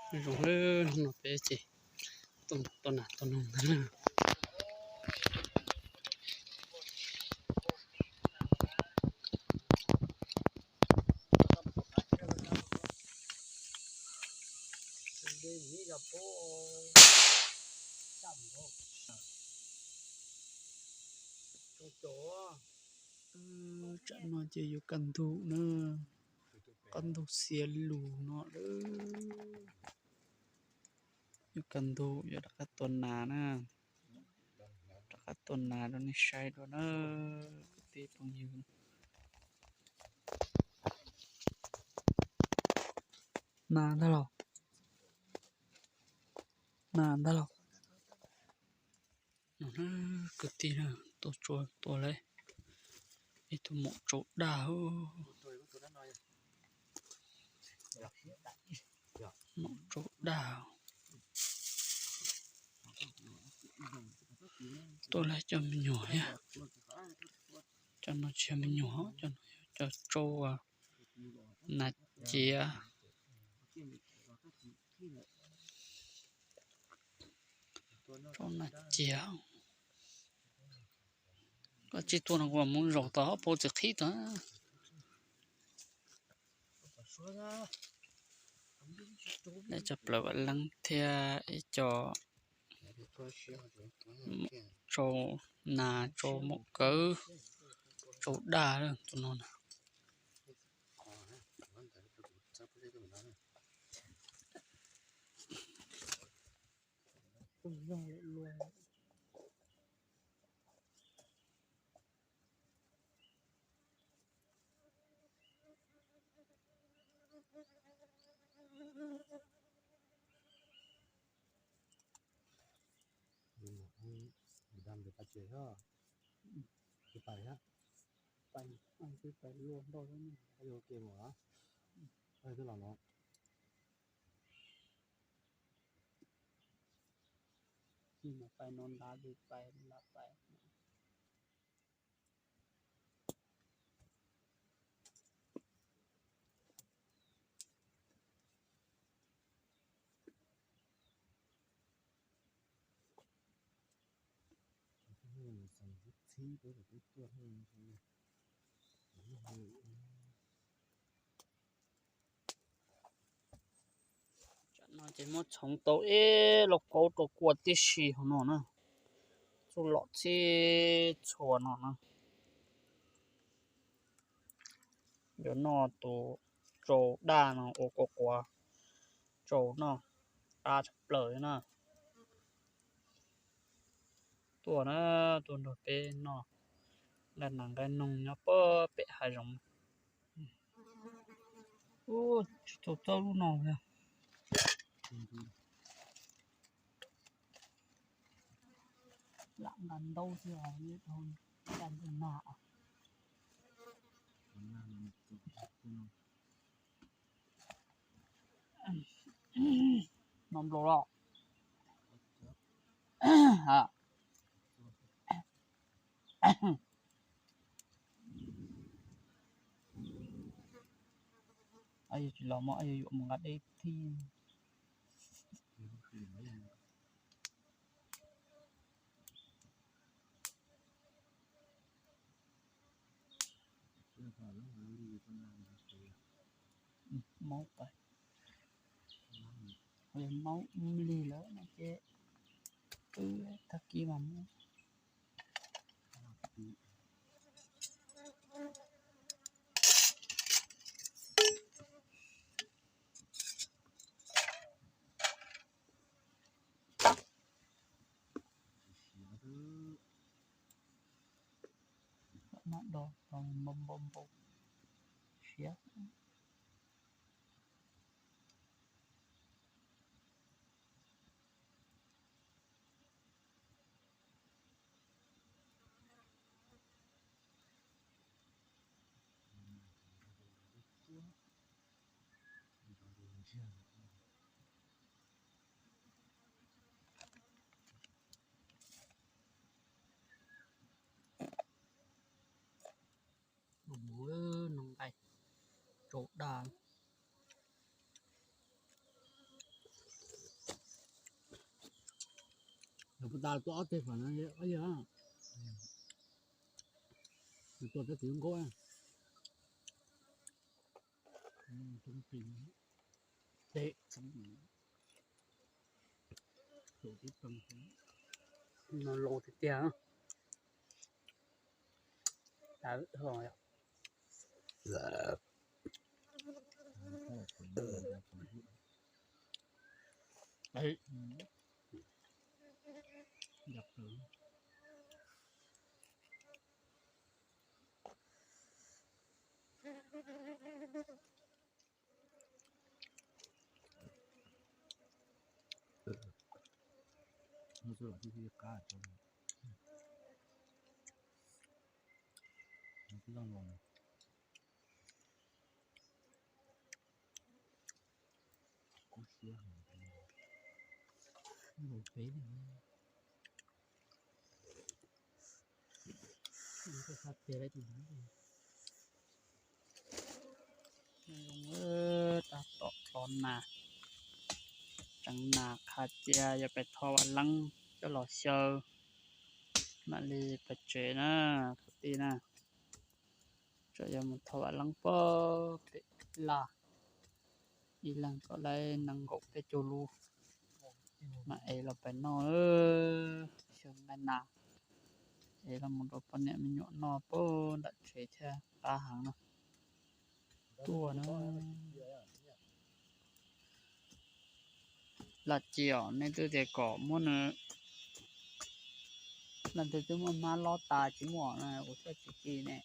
Zoo lawm, hnub no peb ces tuaj nram tuaj nas tuaj noog ntag na. Tsam no ces yuav kaj ntug na, kaj ntug xiav lus no lawm. Yuav kaj ntug yuav rov qab tua nas na, rov qab tua nas rau nej saib dua na kwv tij phooj ywg. Nas ntag los, nas ntag los. No na kwv tij na, tua tsua tua lawm ib tug maum tsau daj, maum tsau daj. Tua lawm cov me nyuam thiab, cov no tsis yog me nyuam, cov no yog cov tsau nas ciav. Tsau nas ciav, koj tsis tua no kuv mam mus zaum tod pab txiv qhib tod. Lawv cov plaws vam leeb thiab ib co tsau nas, tsau maum kawv, tsau daj tus no na. Pais, pais luaj ntau, pais no nrad, pais nrad, pais. Tsam no ces muab txhoov tau ib lauj kaub rau kua tib si hauv no na, txuj lom txhib txhua no na. Yuav noj tus tsau daj no ua quav quav tsau noj, qab tshaj plaws li na. Tuaj na, tuaj nrog peb noj nqaij nas nqaij noog nyob pem hav zoov. Ub, tsis tau txawj lub no li. Lam nqa ntaub xwb os, ib dhau nqa nqaij nas. No nplaum los. Yog tsis los mas yuav yuav mus nqa dej thib. Maub pais, maub lig lawm no ces wb tag kis mas muab. Maj do npau npau npau siab. Mus mus, noj nqaij tsau daj. Tus tas tua ob teg phom no ob yawg, tua tab tis nkauj. Teb, no laus tiag tiag. Kub siab, peb tab tom tso nas, tseev nas qhav cia yog pais tho vam leeb coj los xyaw, mam li pais tsev na, kwv tij na. Tseem yuav mus tho vam leeb pem laj, ib leeg kom lawv nees nkaum peb caug lub, mam ev los pais noj, xyaw nqaij nas, ev los mus rau poj niam me nyuam noj pem nram tsev thiab qab heev no. Tuaj na. Lam ci os, nej twb tias kom muab nws, leej twg twb muab hmab lob tas tsis muaj no kuv thiaj tsis ci ne.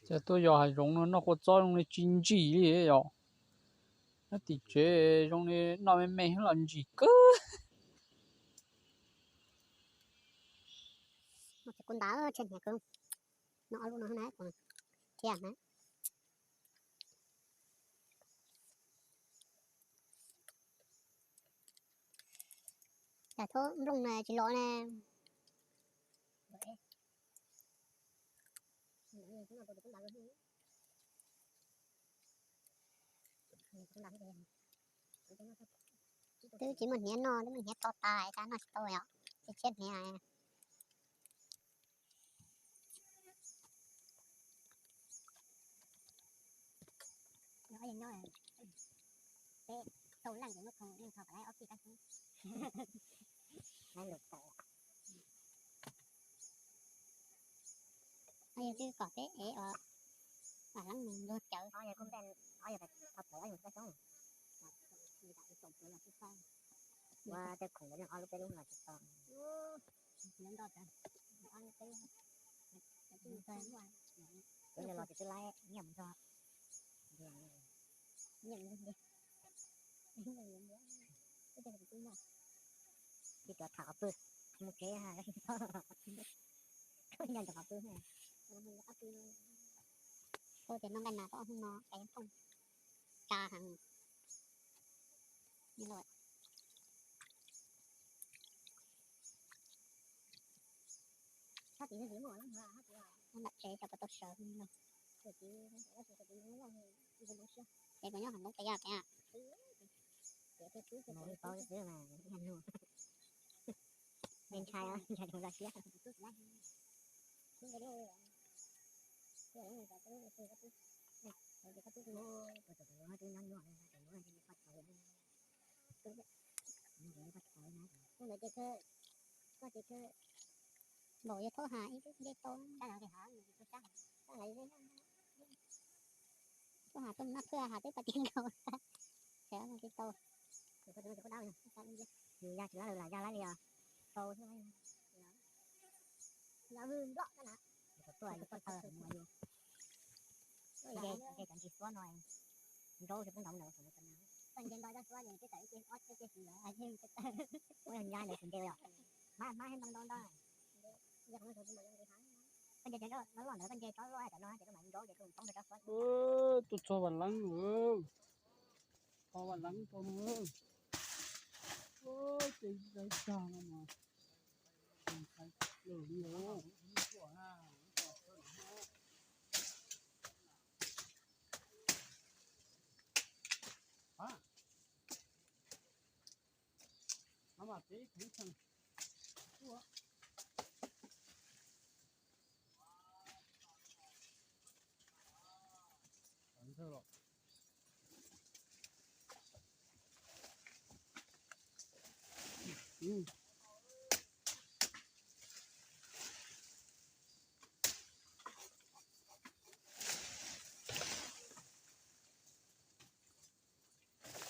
Ces tuaj yos hav zoov no noj kua txob zoo li tsis ntsim li yom. Nyob tim tsev zoo li noj me me los ntsim kawg. Noj tsis kub ntawd tshe hniav kawg. Noj ob lub no na, thiab na. Cas thab nplooj na tsis los na. Twb tsis muaj hniav noj, twb muaj hniav to tas tas noj tsis tau os, tsis tshiab hniav. Peb tau leej ces muab khoom leej tho kom lawv ob txij kab xub. Lawv lus tawm. Yog twb kom peb ev os, vam leeb mus luag cawv. Ob yog kuj npej, ob yog tau tawm ob yog kab xub. Ua tej khoom ntawd ob lub peb lub los tsis tau. Kuv yog los ces twb laib nyiaj mus nrog. Tib cov tham qhov pw, mus kev, koj nco ntawm qhov pw. Koj tias noj nqaij nas tau ob hnub no cas yeej phooj tsa heev. Nram tsev cas puas tau sawv li no. Ces kuv nyob hauv npoob tais yaj pem. Me ntshai, ntshai tus laj siab. Tus ntawd ces koj ces koj, koj ces koj, Npaum yog thaub has ib tug nce tau. Thaub has tuaj noj phwj has twb pas tiag nkaus. Thaub has tsis tau. Yus yaj tsis lab lawm lam yaj lab li os. Tau thiab. Yog hwj nploj na. Tuaj yus tuaj taw mus yus. Nce cov ntsis xuab no, nraub tsis pub ntaus ntawd. Koj nce nto cov xuab ces twb tawm ib ce ob ce xwb lawm. Ua yog ntsa ntawd kuv nce yom. Hmab hmab thiab ntoo ntoo ntag. Koj nce cov loj loj ntawd, koj nce tsob loj cov no ces koj mam nraub ces koj poob rau tsob xuab. Tuaj txog Vaj Leeb, txog Vaj Leeb tau no. Ces tag no mas.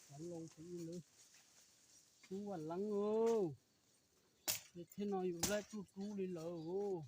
Cov loo tseem lawv tub Vaj Leeb, ces thiab no yus laib tsuj tub li lawm.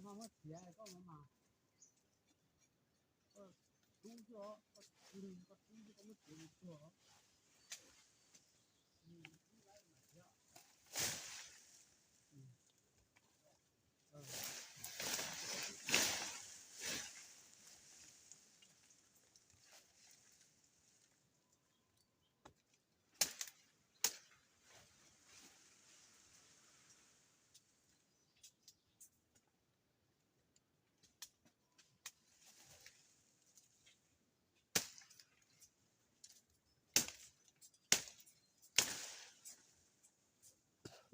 Muab txiav koj mas, koj tub xwb os, koj tub xwb koj muab txiav mus tuag.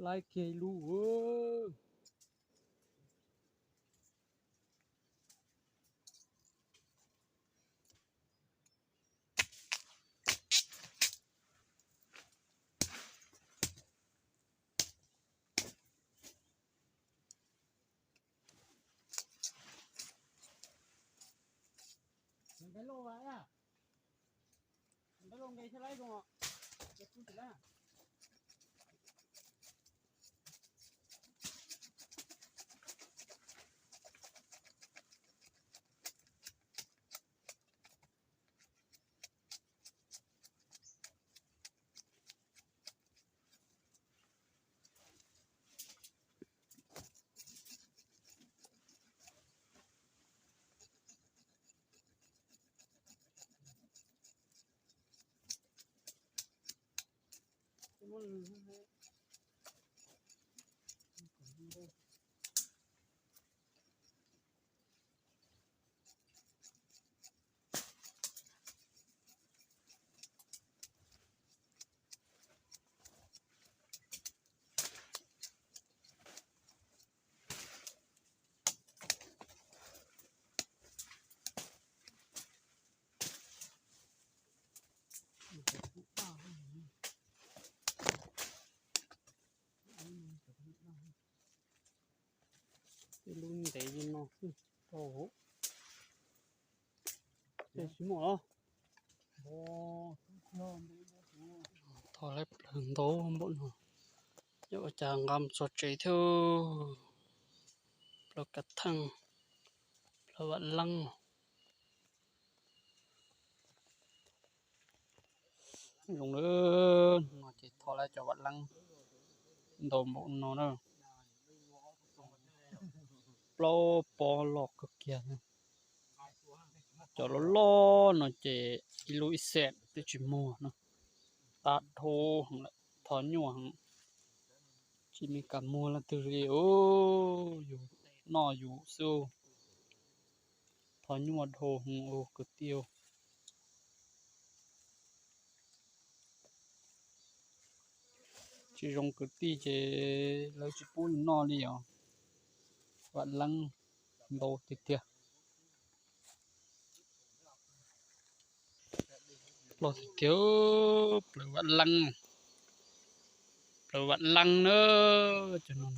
Laib kiag lub. Tej lub ntev li no xwb rau hauv. Tej tsis muaj los. Thov laib plawg ntau npaum no, yog ua cas nqa mus txog tsev thiab. Plawg kav theej, plawg vam leeb. Zoo lawm, no ces thov laib cov vam leeb ntau npaum no na. plaub pob loj kawg kiag. Cov loj loj no ces ib lub ib xees twb tsis muag no. Tab dhau heev lawm, thov nyuaj heev. Tsis me kas muag leej twg li, yus noj yus xwb. Thov nyuaj dhau heev kwv tij. Tsis zoo kwv tij ces lawv tsis pub noj li os. Vam leeb ntau tiag tiag. Loj tiag tiag, plaws vam leeb, plaws vam leeb na. Cov no